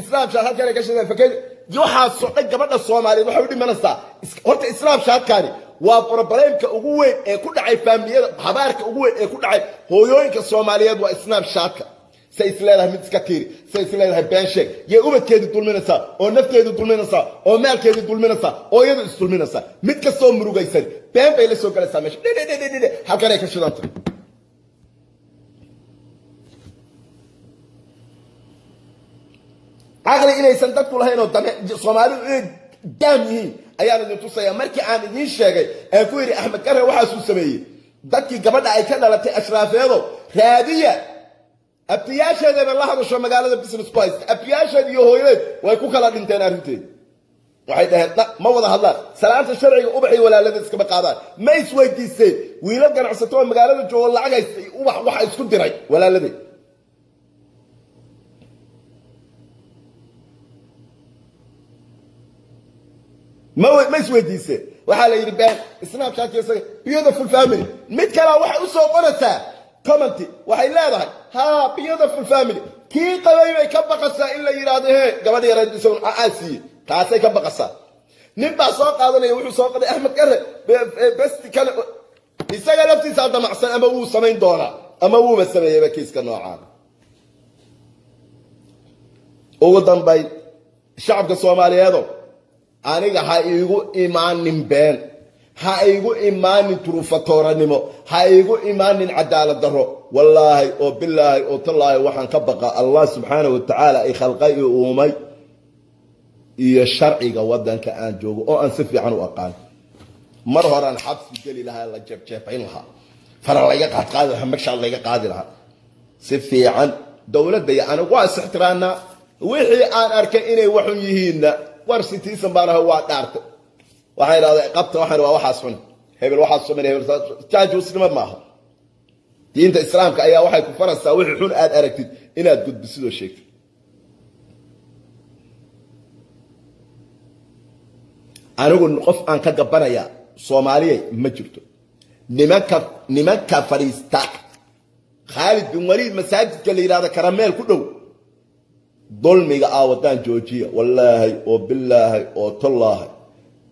S1: Snapchat halkan ka shideen faked, waxaasoo dhan gabadha Soomaaliyeed waxay u dhimanaysaa. Horta Snapchatkaani waa problemka ugu weyn ee ku dhacay faamiliyada, habaarka ugu weyn ee ku dhacay hooyooyinka Soomaaliyeed waa Snapchatka. Say is leedahay mid iska tiiri, say is leedahay been sheeg, yay ubadkeedii dulminaysaa oo nafteedii dulminaysaa oo maalkeedii dulminaysaa oo iyadu isdulminaysaa. Mid kastoo murugaysan been bay la soo galaysaa meesha, dhedhedhedhedhe, halkanay ka shidantay. Caqli inaysan dadku lahayn oo dame Soomaalidu inay daam yihiin ayaan idin tusaya. Markii aan idiin sheegay aan ku yidhi Axmed Garre waxaasuu sameeyey, dadkii gabadha ay ka dhalatay ashraafeedo raadiya, abtiyaasheedaba la hadasho, magaalada business ku haysta, abtiyaasheed iyo hooyadeed way ku kala dhinteen arrinteedi. Waxay dhaheen ma wada hadlaan, salaanta sharciga Ubax iyo walaalada iskama qaadaan. Ma isweydiiseen wiilal ganacsato oo magaalada joogo lacag haysta Ubax waxa isku diray walaaladeed? Ma isweydiiseen? Waxaa la yidhi been Snapchat, beautiful family. Mid kalea waxay u soo qoraysaa Comment waxay leedahay, "Ha, beautiful family." Kii qabay bay ka baqasaa in la yidhaahdo, "He, gabadh yareed isagun aa siiyey." Taasay ka baqasaa. Nin baa soo qaadanaya, wuxuu soo qaday Axmed Gare besti kale. Isaga laftiisaa damacsan, ama wuu samayn doonaa ama wuuba sameeyeyba kiiska noocaan. Ugu dambayn, shacabka Soomaaliyeedo, aniga ha iigu imaanin been, ha iigu imaanin turufatooranimo, ha iigu imaanin cadaalad darro. Wallaahi oo bilaahi oo tallaahi, waxaan ka baqa Allah subxaana wa tacaala ay khalqay iyo uumay iyo sharciga waddanka aan joogo oo aan si fiican u aqaan. Mar horaan xabsi geli lahaa, la jeebjeebayn lahaa, fara layga qaadqaadi lahaa, magshaad layga qaadi lahaa. Si fiican dowladda iyo anigu waa is ixtiraanaa. Wixii aan arkay inay waxun yihiinna, war citizen baan ahay, waa dhaartay. Waxaan idhahdaa qabta, waxaan waa waxaas xun, hebel waxaas sameynaya, hebel jaajuusnimo maaha. Diinta Islaamka ayaa waxay ku faraysaa wixii xun aad aragtid inaad gudbisidoo sheegtid. Anigu qof aan ka gabanaya, Soomaaliyay, ma jirto. Nimanka fadhiista Khaalid bin Waliid masaajidka la yidhahdo Karameel ku dhow, dulmiga aa wadaan joojiya. Wallaahi oo bilaahi oo tollaahi,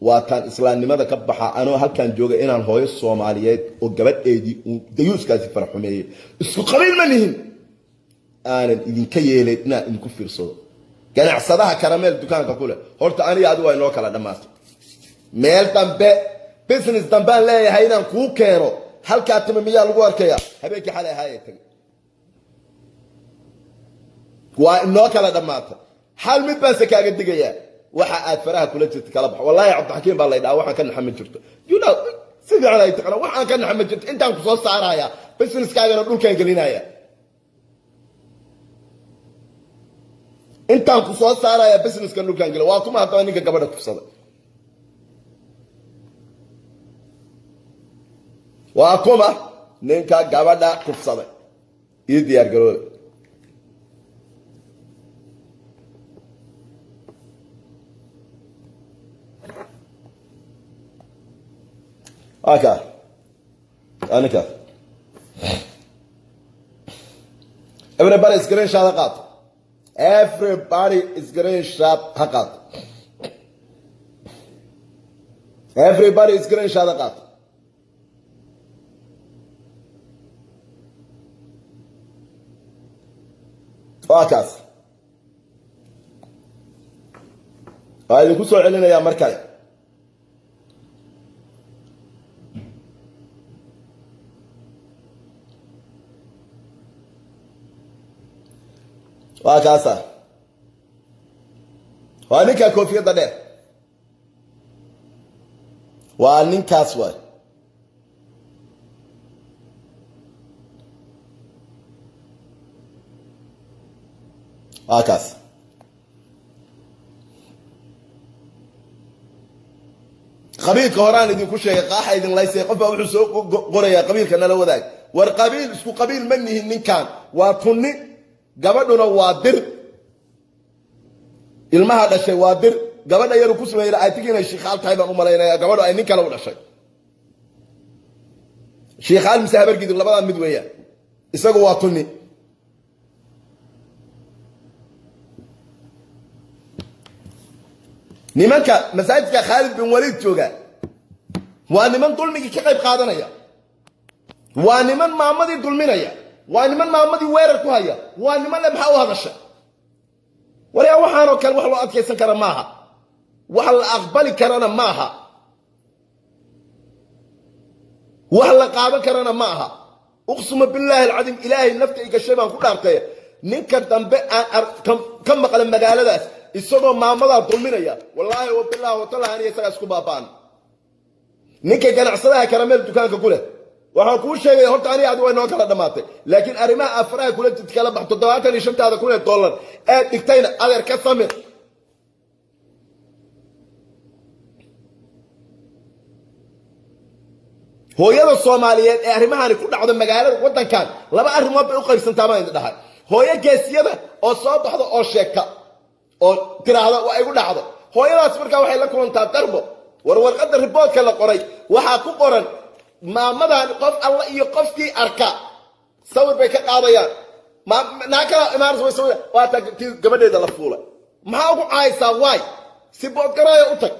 S1: waataan islaamnimada ka baxa anoo halkan jooga inaan hooyo Soomaaliyeed oo gabadheedii uu dayuuskaasi faraxumeeyey, isku qabiil ma nihin, aanan idinka yeelayn inaan idinku fiirsado. Ganacsadaha Karameel dukaanka ku leh, horta aniga adi waa inoo kala dhammaatay. Meel dambe business dambaan leeyahay inaan kuu keeno halkaa timi miyaa lagu arkaya? Habeenkii xalay ahaayee tagay waa inoo kala dhammaatay. Hal mid baanse kaaga digayaa: waxa aad faraha kula jirta kala baxo. Wallaahi Cabdixakiim baa laydhaha, waxaan ka naxa ma jirto. Si fiican ay taqana, waxaan ka naxa ma jirto. Intaan ku soo saaraya, businesskaagana dhulkaan gelinaya. Intaan ku soo saaraya, businesskan dhulkaan gelin. Waa kuma haddaba ninka gabadha kufsaday? Waa kuma ninka gabadha kufsaday? Ii diyaar garooba. Waa kaa, waa ninkaas. Everybody screenshot ha qaato. Everybody screenshot ha qaato. Everybody screenshot ha qaato. Waa kaas. Waa idinku soo celinayaa mar kale. Waa kaasa, waa ninkaa koofiyadda dheer, waa ninkaas waay. Waa kaas. Qabiilka horaan idinku sheegay, qaaxa idin laysay. Qof baa wuxuu soo qorayaa, "Qabiilka nala wadaag." War qabiil, isku qabiil ma nihin. Ninkan waa Tunni, gabadhuna waa Dir. Ilmaha dhashay waa Dir. Gabadha yaru ku sameeyay, I think inay Shiikhaal tahay baan u malaynaya. Gabadhu ay nin kale u dhashay, Shiikhaal mise Habargidir, labadaa mid weeyaan. Isagu waa Tunni. Nimanka masaajidka Khaalid bin Waliid jooga waa niman dulmigii ka qayb qaadanaya, waa niman maamadii dulminaya, waa niman maamadii weerar ku haya, waa niman le, "Maxaa u hadasha?" Waryaa, waxaanoo kale wax loo adkaysan kara maaha, wax la aqbali karana maaha, wax la qaadan karana ma aha. Uqsuma billaahi alcadiim, Ilaahay nafta i gashay baan ku dhaartay, ninka dambe aan ka maqla magaaladaas isagoo maamadaa dulminaya, wallaahi wa bilaahi watallahi, aniga isagaa isku baaba'an. Ninka ganacsadaha Karameel dukaanka ku leh, waxaan kuu sheegaya, horta aniga adi way noo kala dhammaatay, laakiin arrimaha afaraha kula jirta kala bax. 75-taada kun ee dollar aad dhigtayna, adeer, ka samir. Hooyada Soomaaliyeed ee arrimahani ku dhacdo magaalada waddankan laba arrimood bay u qaybsantaa baan idin dhahay: hooyo geesiyada oo soo baxda oo sheegta oo tiraahda, "Waa igu dhacdo." Hooyadaas markaa waxay la kulantaa darbo. War warqadda reportka la qoray waxaa ku qoran maamadan qof alla iyo qofkii arka Sawir bay ka qaadayaan. Naa kala imaanaysa, way sawir, waa taa tii gabadheeda la fuulay. Maxaa ugu caaysaa? Waay si boodgaraayo u tag,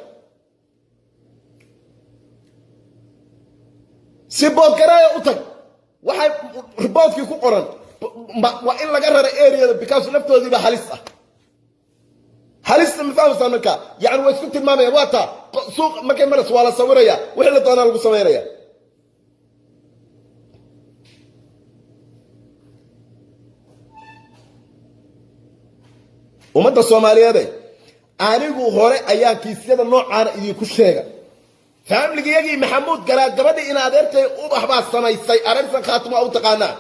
S1: si boodgaraayo u tag. Waxay reportkii ku qoran waa in laga rara areada, because naftoodiiba halis ah, halista ma fahmaysaa? Marka yani waa isku tilmaamaya. Waa taa suuq markay marayso waa la sawiraya, wixii la doonaa lagu samaynaya. Ummadda Soomaaliyeede, anigu hore ayaan kiisyada noocaana idinku sheega. Faamligiyagii Maxamuud Garaad, gabadhii in adeertay Ubax baa samaysay arrintan. Khaatimo u taqaanaa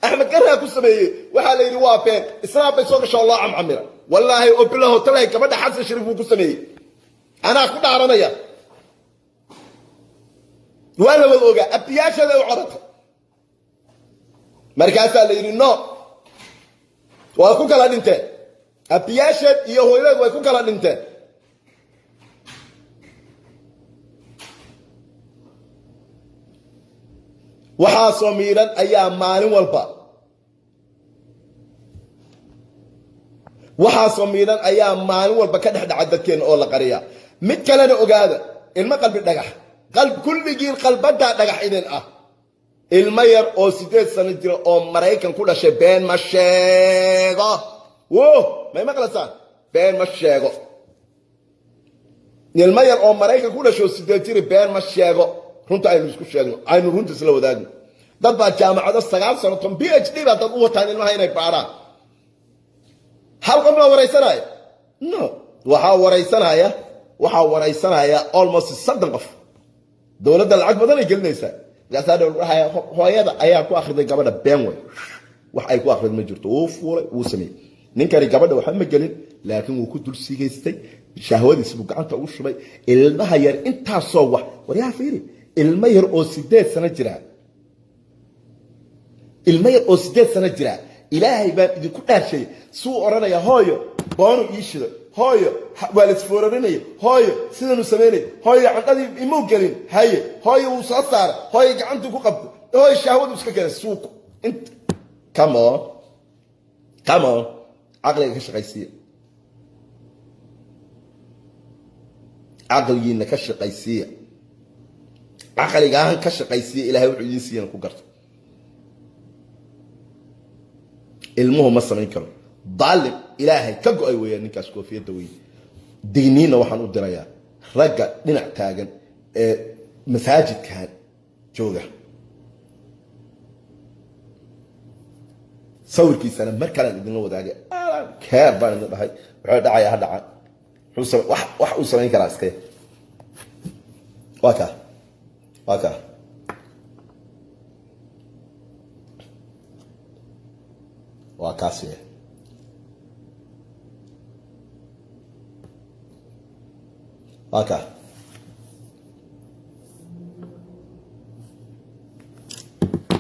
S1: Axmed Garaa ku sameeyey. Waxaa la yidhi waa been, islaam bay soo gasho, loo camcamira. Wallaahi oo bilaho talahi, gabadha Xasan Shariif wuu ku sameeyey, anaa ku dhaaranaya. Waa la wada ogaa, abiyaasheeda u codatay. Markaasaa la yidhi no, waa ku kala dhinteen. Abiyaasheed iyo hooyadeed way ku kala dhinteen. Waxaasoo miidhan ayaa maalin walba, waxaasoo miidhan ayaa maalin walba ka dhex dhaca dadkeenna oo la qariya. Mid kalena ogaada, ilmo qalbi dhagax, kulligiin qalbadaa dhagax idin ah. Ilmo yar oo 8 sano jira oo Maraykan ku dhashay been ma sheego. Wo may maqlaysaan? Been ma sheego. Ilmo yar oo Maraykan ku dhashay oo 8 jiri been ma sheego. Runta aynu isku sheegno, aynu runta isla wadaagno. Dad baa jaamacado 9 sano ton PhD baa dad u wataan ilmaha inay baaraan. Hal qof baa waraysanaya? No, waxaa waraysanaya almost 30 qof. Dowladda lacag badan ay gelinaysaa. Markaasaa dhow dhahaya hooyada ayaa ku akhriday gabadha. Been way, wax ay ku akhriday ma jirto. Wuu fuulay, wuu sameeyey. Ninkani gabadha waxba ma gelin, laakiin wuu ku dul sigaystay, shahwadiis buu gacanta ugu shubay ilmaha yar. Intaasoo wax waryaha fiiri, ilmo yar oo 8 sano jira, ilmo yar oo 8 sano jira, Ilaahay baan idinku dhaarshay, suu odhanaya: "Hooyo, boonu ii shiday. Hooyo, waa la isfoorarinaya. Hooyo, sidanuu samaynaya. Hooyo, candhadii imuu gelin. Haye hooyo, wuu soo saaray. Hooyo, gacantuu ku qabtay. Hooyo, shahwadu iska keenay." Suuq. Come on, come on, caqliga ka shaqaysiiya, caqligiina ka shaqaysiiya, caqligaan ka shaqaysiiya. Ilahay wuxuu idiin siiyana ku garto. Ilmuhu ma samayn karo. Daalim Ilaahay ka go-ay weeyaan ninkaas koofiyadda wey. Digniinna waxaan u dirayaa ragga dhinac taagan ee masaajidkan jooga. Sawirkiisana mar kalean idinla wadaagay. Keer baan idin dhahay, wuxuu dhacaya ha dhacaan. Wax uu samayn karaa iska waa kaa, waa kaa. Waa kaas wey. Waa kaa.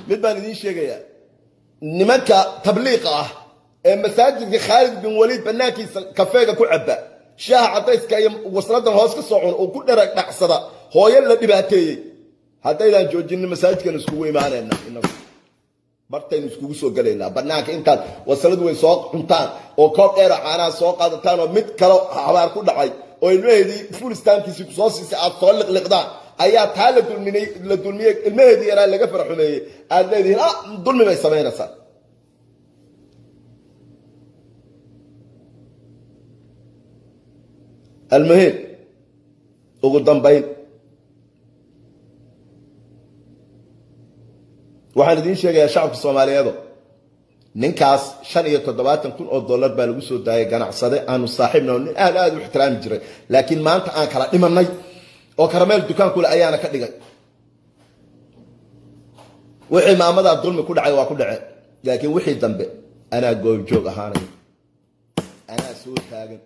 S1: Mid baan idiin sheegayaa: nimanka tabliiqa ah ee masaajidka Khaalid bin Waliid banaankiisa kafeega ku cabba, shaaha cadayska iyo wasladan hoos ka soo cuna oo ku dherag dhacsada hooyo la dhibaateeyey, haddaydaan joojinin masaajidkan iskugu imaanayna, inagu bartaynu iskugu soo gelaynaa banaanka. Intaad waslad weyn soo cuntaan oo koob dheera caanaha soo qaadataan oo mid kalo habaar ku dhacay oo ilmaheedii fulistaankiisii kusoo siisay aad soo liqliqdaan, ayaa taa la dulminay, la dulmiyey, ilmaheedii yaraa laga faraxumeeyey, aad leedihiin ah dulmi bay samaynaysaa. Almuhim, ugu dambayn waxaan idiin sheegayaa, shacabka Soomaaliyeedo, ninkaas $75,000 baa lagu soo daayay. Ganacsade aanu saaxiibna, nin aad aad u ixtiraami jiray, laakiin maanta aan kala dhimanay oo Karameel dukaan kule ayaana ka dhigay. Wixii maamadaa dulmi ku dhacay waa ku dhace, laakiin wixii dambe anaa goobjoog ahaanay, anaa soo taagan.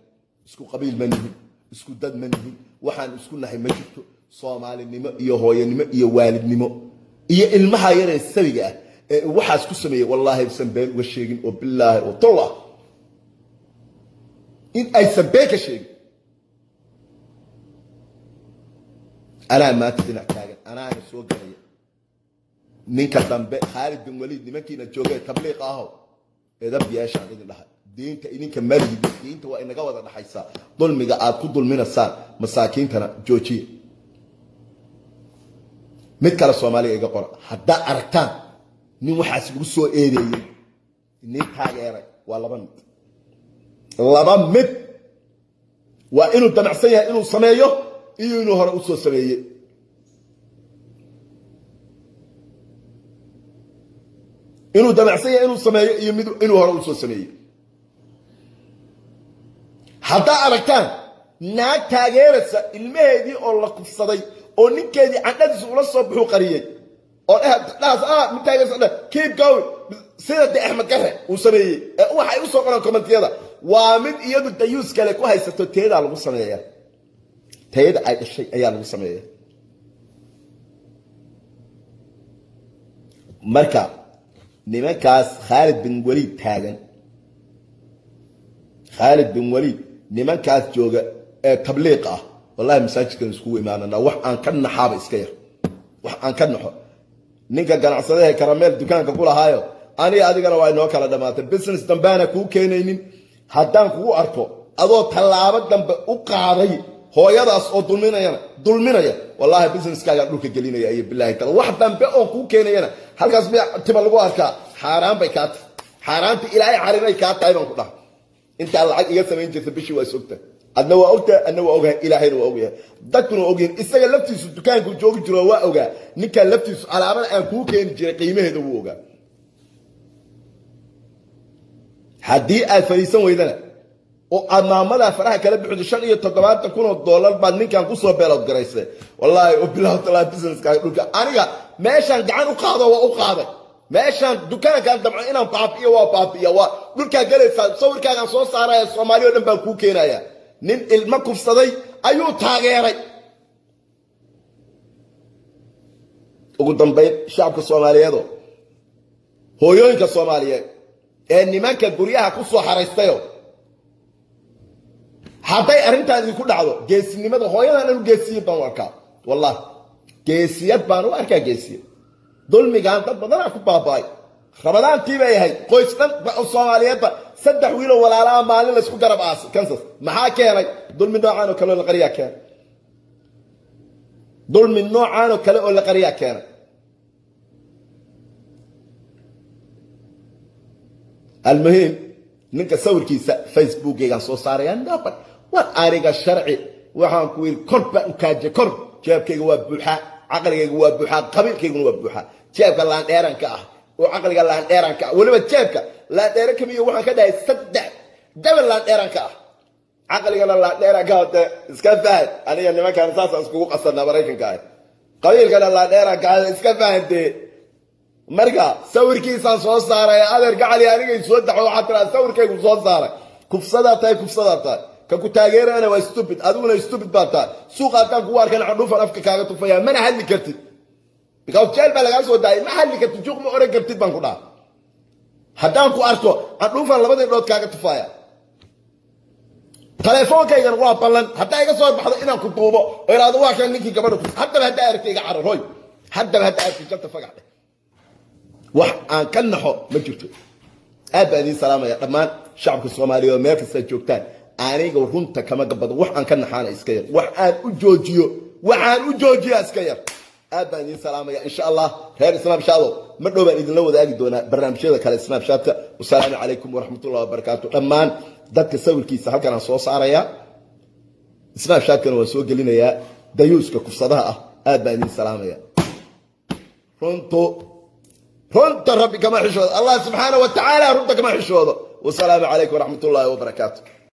S1: Isku qabiil ma nihin, isku dad ma nihin, waxaan isku nahay ma jirto. Soomaalinimo iyo hooyanimo iyo waalidnimo iyo ilmaha yaree sabiga ah ee waxaas ku sameeyey, wallaahi aysan been uga sheegin, oo bilaahi oo tollah in aysan been ka sheegin. Anaa maanta dhinac taagan, anaana soo galaya. Ninka dambe Khaalid bin Waliid, nimankiina joogay tabliiq aho, edab yeeshaan idin dhahay. Diinta idinka malihid, diinta waa inaga wada dhaxaysaa. Dulmiga aad ku dulminaysaan masaakiintana joojiya. Mid kale Soomaaliga iga qora: haddaa aragtaan nin waxaas lagu soo eedeeyey nin taageeray, waa laba mid. Laba mid: waa inuu damacsan yahay inuu sameeyo iyo inuu hore usoo sameeyey. Inuu damacsan yahay inuu sameeyo iyo mid inuu hore usoo sameeyey. Haddaa aragtaan naag taageeraysa ilmaheedii oo la kufsaday oo ninkeedii candhadiisa ula soo buxuu qariyey oo dhahaas mid taageeraysa dheh "keep going", sida de Axmed Gare uu sameeyey ee waxay usoo qoraan commentiyada, waa mid iyadu dayuus kale ku haysato. Teedaa lagu sameeya, teeda ay dhashay ayaa lagu sameeya. Marka nimankaas Khaalid bin Waliid taagan, Khaalid bin Waliid nimankaas jooga ee tabliiq ah, wallahi masaajidkan iskugu imaanana. Wax aan ka naxaaba iska yar, wax aan ka naxo. Ninka ganacsadaha Karameel dukaanka ku lahaayo, aniga adigana waa inoo kala dhamaatay. Business dambaana kuu keenaynin. Haddaan kugu arko adoo tallaabo dambe u qaaday hooyadaas oo dulminayana dulminaya, wallahi businesskaagaa dhulka gelinaya iyo bilahi tala. Wax dambe oon kuu keenayana halkaas miya tima lagu arkaa? Xaaraan bay kaa tahay, xaaraanta Ilaahay xarimay kaa tahay baan ku dhaha. Intaa lacag iga samayn jirta bishii waa is ogtahay, adna waa ogtahay, adna waa ogahay, Ilaahayna waa ogyahay, dadkuna waa ogyahay. Isaga laftiisu dukaanku joogi jiro waa ogaa. Ninkan laftiisu alaabada aan kuu keeni jiray qiimaheeda wuu ogaa. Haddii aad fadhiisan weydana oo aad maamadaa faraha kala bixido, $75,000 baad ninkan kusoo beelood garaysay. Wallaahi oo bilaw talaa businesskaaga dhulka. Aniga meeshaan gacan u qaado waa u qaaday, meeshaan dukaankaan damco inaan baabi'iyo waa baabi'iya, waa dhulkaa gelaysaa. Sawirkaagaan soo saaraya, Soomaali o dhan baan kuu keenaya. Nin ilmo kufsaday ayuu taageeray. Ugu dambayn, shacabka Soomaaliyeedo, hooyooyinka Soomaaliyeed ee nimanka guryaha ku soo xaraystayo, hadday arrintaan idinku dhacdo, geesinimada hooyadan anu geesiyad baan u arkaa. Wallahi geesiyad baan u arkaa, geesiyad. Dulmigan dad badanaa ku baaba'ay. Ramadaantii bay ahayd, qoys dhan Soomaaliyeedba saddex wiiloo walaalaha maalin laysku garab aasay Kansas. Maxaa keenay? Dulmi noocaan oo kale oo la qariyaa keenay. Dulmi noocaan oo kale oo la qariyaa keenay. Almuhiim, ninka sawirkiisa Facebookeygaan soo saaraya. Nobody war aniga sharci waxaan ku yidhi kor baan u kaajay kor. Jeebkayga waa buuxaa, caqligayga waa buuxaa, qabiilkayguna waa buuxaa. Jeebka laandheeranka ah oo caqliga laandheeranka ah, weliba jeebka laandheeran kamiyo waxaan ka dhahay saddex dabal laandheeranka ah, caqligana laandheeranka ah. Dee iska fahan, aniga nimankan saasaan iskugu qasanaa Maraykanka ah, qabiilkana laandheeranka ah, iska fahan dee. Marka sawirkiisaan soo saaray. Adeer gacali, anigay soo daxo waxaa tiraa sawirkaygu soo saaray. Kufsadaa tahay, kufsadaa tahay. Ka ku taageerana waa stupid, adiguna stupid baa tahay. Suuqa haddaan kugu arkan candhuufan afka kaaga tufaya. Mana hadli kartid because jeel baa lagaa soo daayay. Ma hadli kartid, juuq ma oran kartid baan ku dhaha. Haddaan ku arko candhuufan labadii dhood kaaga tufaya. Telefoonkaygana waa ballan, haddaa iga soo baxdo inaan ku duubo oo iraado waa kan ninkii gabadha ku. Haddaba haddaa aragtay iga carar hoy, haddaba haddaa aragtay jabta fagax dheh. Wax aan ka naxo ma jirto. Aad baan idiin salaamaya dhammaan shacabka Soomaaliyeed oo meel kasta joogtaan. Aniga runta kama gabado. Wax aan ka naxaana iska yar, wax aan u joojiyo, waxaan u joojiya iska yar. Aad baan idiin salaamaya. Insha Allah reer Snapchat ma dhow baan idinla wadaagi doonaa barnaamijyada kale Snapchatka. Wasalaamu calaykum waraxmatullahi wabarakaatu. Dhammaan dadka sawirkiisa halkan aan soo saarayaa, Snapchatkana waan soo gelinayaa, dayuuska kufsadaha ah. Aad baan idiin salaamaya. Runtu runta Rabbi kama xishoodo, Allah subxaana wa tacaala runta kama xishoodo. Wasalaamu calaykum waraxmat ullahi wabarakaatu.